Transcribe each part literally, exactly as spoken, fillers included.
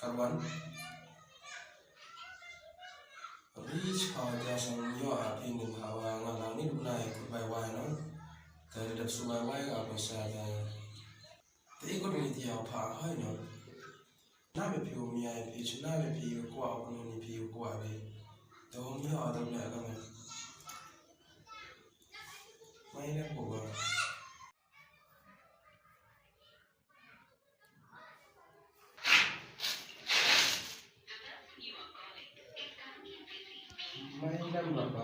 Arwan. Rich ha ja sang yo a pin ha wa nga la ni bnai ku bai wai no. Ka ri dap su bai wai ka pa sa da. Te i ko ni ti ha pha hai no. Na me phi u mi ai phi chu na me phi u kwa u ni phi u kwa be. Te u mi ha da na ka me. Mai na ko ba. Mai lam ba ba.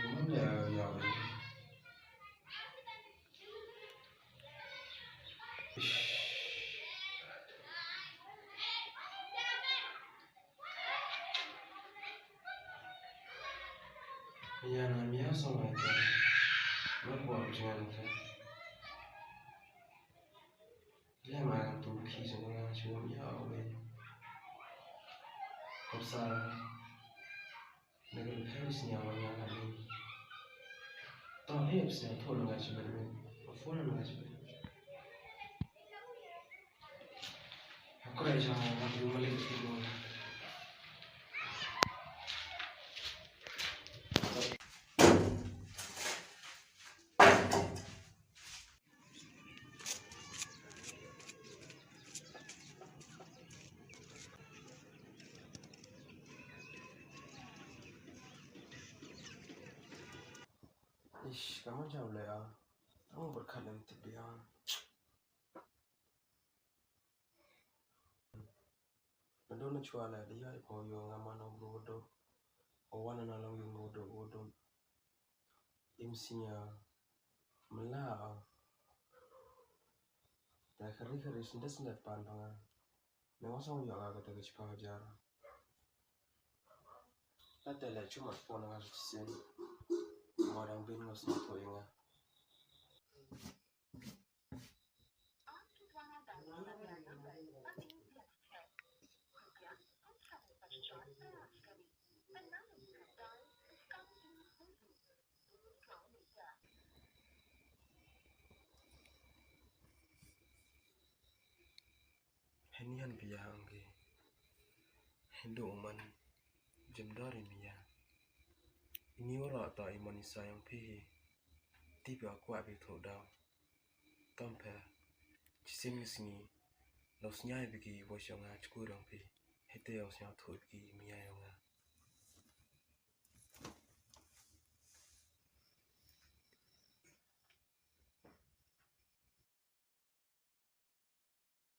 Mun ya ya. Ish. Ya na mi ya song ai ka. Mar ko ang chingan ka. Ya ma tu ki song na chu ya we. Ko sa. Na ka phe snya wa ya na ni. To he snya thon nga chu be. Phone nga chu be. Aku dah jangan nak rumah lagi tu. Ish, kamu jauh le ah. Kamu berkat dan tepi ah. Nado na chwa la, di ya i pho yo nga ma no bro do. O wan na long yung bro do, bro do. Im sinya mla. Ta khari khari sinda sinda pan pa nga. Me nga song yo ka ta ka chpa jar. Ta te le chuma pon nga sin. Mo dang bin nga song pho nga. Hen yan pia ang ki. Hindu uman jemdor i mia. Ini ora ta i man i sayang phi hi. Ti pia kwah phi tho daw. Tom phe. Chisim ni sngi. Lo snya i biki wo shong ha chku rong phi. Hete o snya tho i biki mia yong